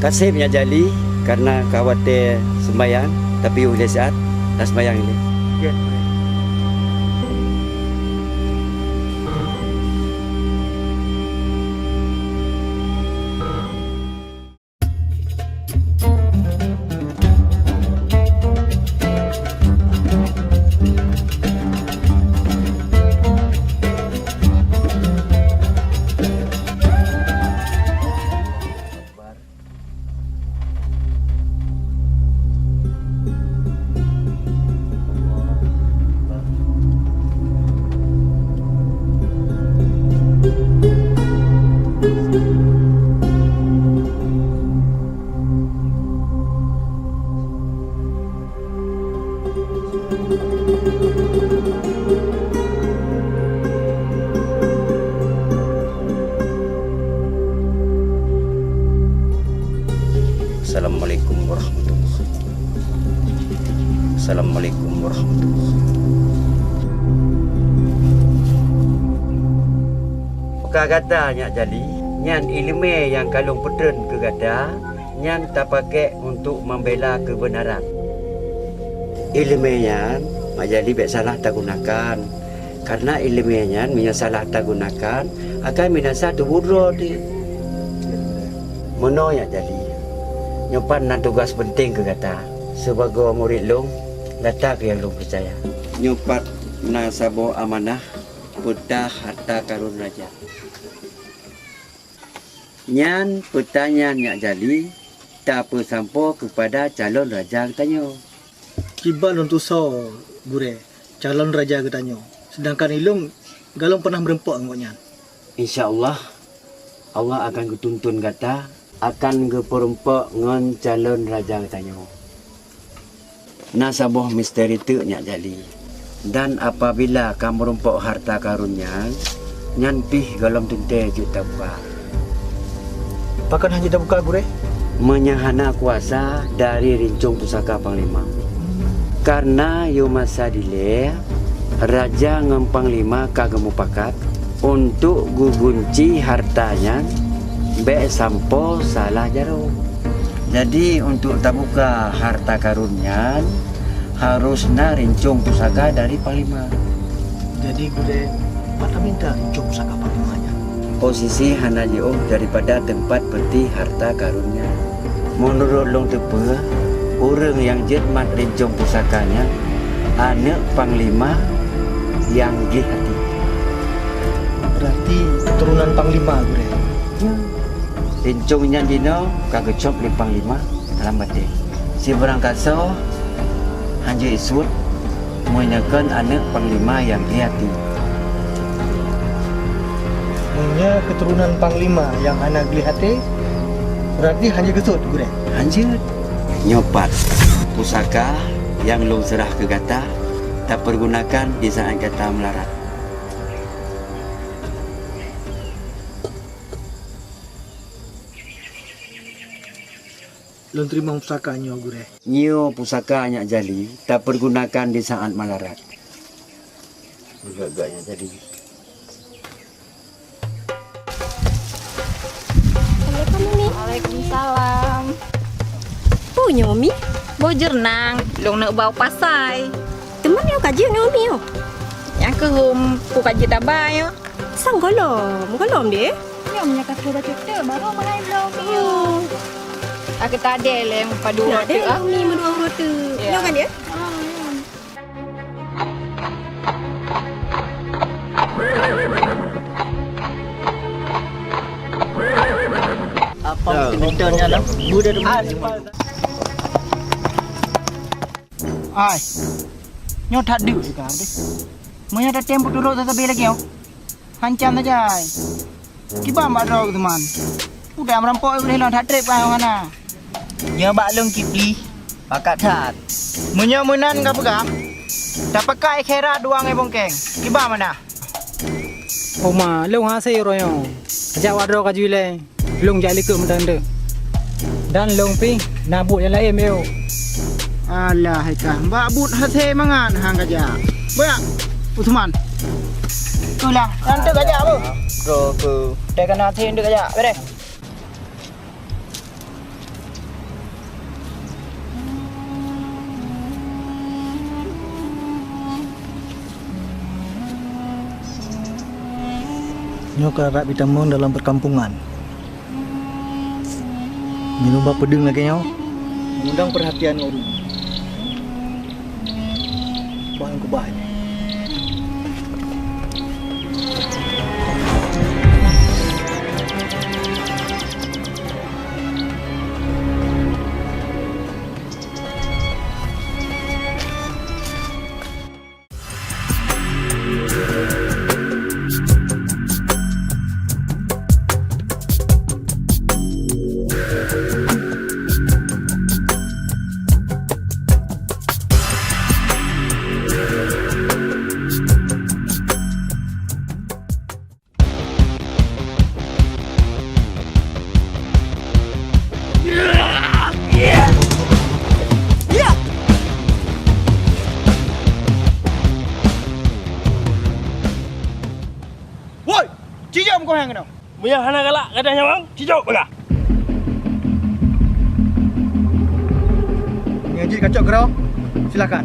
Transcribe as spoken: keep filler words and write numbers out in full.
Kaseb Nyak Jali, karena ka watée seumbahyang, tapi ulée siat, na seumbahyang ilée. Assalamualaikum warahmatullahi. Assalamualaikum warahmatullahi. Ka gata Nyak Jali, nyan iéleumé nyang ka lôn peutreun keu gata, nyan tapakék untuk membela keubeunaran. Iéleumé nyan, Nyak Jali, bék salah tagunakan. Karena iéleumé nyan meunyoe salah tagunakan, akan binasa tuboh droe teuh. Meunoe Nyak Jali, nyoe pat na tugaih peunteng keu gata. Sibagoe murit lôn, gata kheueh nyang lôn peucaya. Nyoe pat na saboh amanah, peutah hareuta karun raja. Nyan peutah nyan Nyak Jali tapeusampoe keupada calon raja geutanyoe. Kiban lôn tusoe, Gurée, calon raja geutanyoe, seudangkan ilôn golom peunah meurumpok ngon gobnyan. Insya Allah, Allah akan geutuntun gata, akan geupeurumpok ngon calon raja geutanyoe. Na saboh misteri teuk Nyak Jali. Dan apabila ka meurumpok hareuta karun nyan, nyan pih golom teuntée jeuet tabuka. Pakon hana jeuet tabuka, Gurée? Meunyoe hana kuasa dari rincong pusaka Panglima. Karena yoh masa dilée, raja ngon Panglima ka geumupakat, untuk geugunci hareuta nyan bék sampoe salah jaroe. Jadi, untuk tabuka hareuta karun nyan, harôh na rincong pusaka dari Panglima. Jadi, Gurée, pat taminta rincong pusaka Panglima nyan? Posisi hana jiôh daripada teumpat peuti hareuta karun nyan. Meunurot lôn teupeue, ureuëng nyang jeuet mat rincong pusaka nyan, aneuëk Panglima nyang gleh até. Berarti keturunan Panglima, Gurée? Ya. Rincong nyan jinoe ka geucok lé Panglima dalam batée. Sibarang kasoe hana jeuet isuet, meunyoe kon aneuëk Panglima nyang gleh até. Meunyoe keturunan Panglima nyang hana gleh até, berarti hana jeuet geusuet, Gurée? Hana jeuet. Nyoe pat pusaka nyang lôn seurah keu gata, tapeureugunakan di saát gata meularat. Lôn teurimong pusaka nyoe, Gurée. Nyoe pusaka Nyak Jali tapeureugunakan di saát meularat. Gak-gak Nyak Jali. Assalamualaikum, Umi. Waalaikumsalam. Peue nyoe, Umi? Boh jeurnang, lôn neuk ba u pasai. Teuma nyoe ka jeuet nyoe, Umi, nyoe? Nyang keuhom, peue ka jeuet aba nyoe? Sang gohlom, gohlom deh. Nyoe meunyoe ka sigoe bacut teuk, barô meuhai bloe, Umi, nyoe. Akhé tadé lé padub uroe teuk, ah. Umi, meudua uroe teuk. Ya. Nyoe kan, ya? Ah, ya. Apa mungkin nyan lah? Budak tu. Ai. Nyoe that deuk ka deh. Meunyoe tatem peuturot sabe lagèe nyoe. Hancam saja ai. Kiban bak droe teuma. Udah meurampok uleh lôn that trép ka ngon hana. Nyoe bak lôn Kipli, pakat that. Meunyoe meunan ka peugah, tapakai khera dua ngon bungkeng. Kiban mana? Oma, lôn hase uroe nyoe. Jak bak droe ka jui lé. Lôn jak likot meuteun-teun. Dan lôn pih na buet nyang laén miyueb. Alah, hai kah, bak buet hase mangat hang ka jak. Boyak, Usman. Tulah, nyan teuk ka jak, Bu. Droe keu. Teuka na hase teuk ka jak. Beureh. Nyoe ka rab jitamong dalam peukampungan. Meunyoe ba peudeueng lagée nyoe, mengundang peurhatian ureuëng. Bah nyang keubah nyoe. Woi, cijok meukoh nyang keunoe. Meunyoe hana galak gadoh nyawöng, cijok peugah. Nyang jeuet kacok keudroe, silakan.